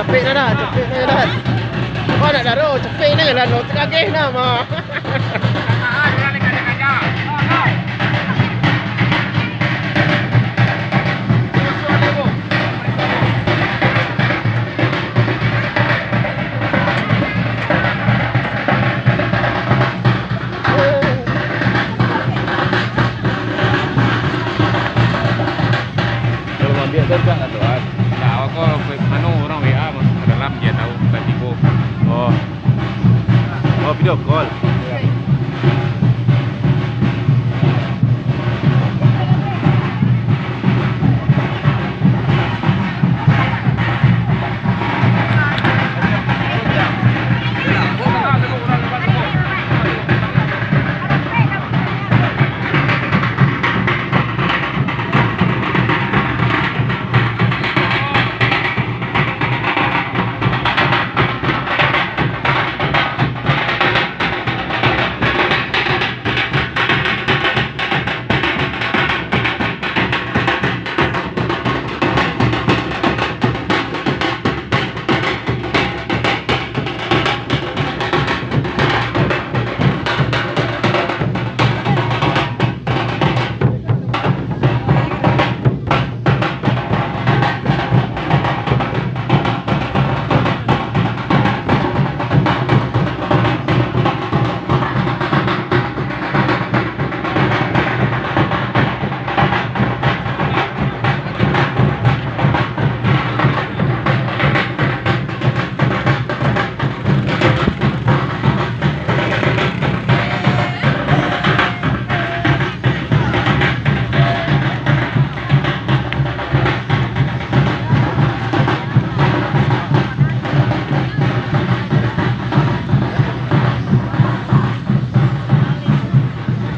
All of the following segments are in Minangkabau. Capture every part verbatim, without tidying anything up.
Capek dah, dah, capek dah, dah. Kau nak daro, capek ni lah, lo teragih nama. Kalau maambiak tu, Cak, aturan. Nah, awak ko, anu, urang W A mah, ka dalam, dia tahu, ka tibo. Oh. Oh, video call. Iya.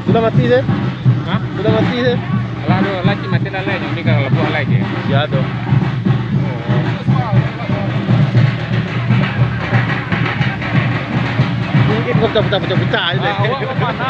Sudah mati, Sir? Hah? Sudah mati, Sir? Alah, aduh, alah, cik mati dah, lai. Nyo ni kalau labuah, lai, cik. Ya, tu. Oh. Mungkin kau pecah-pecah-pecah aja deh. Ah, awak mana?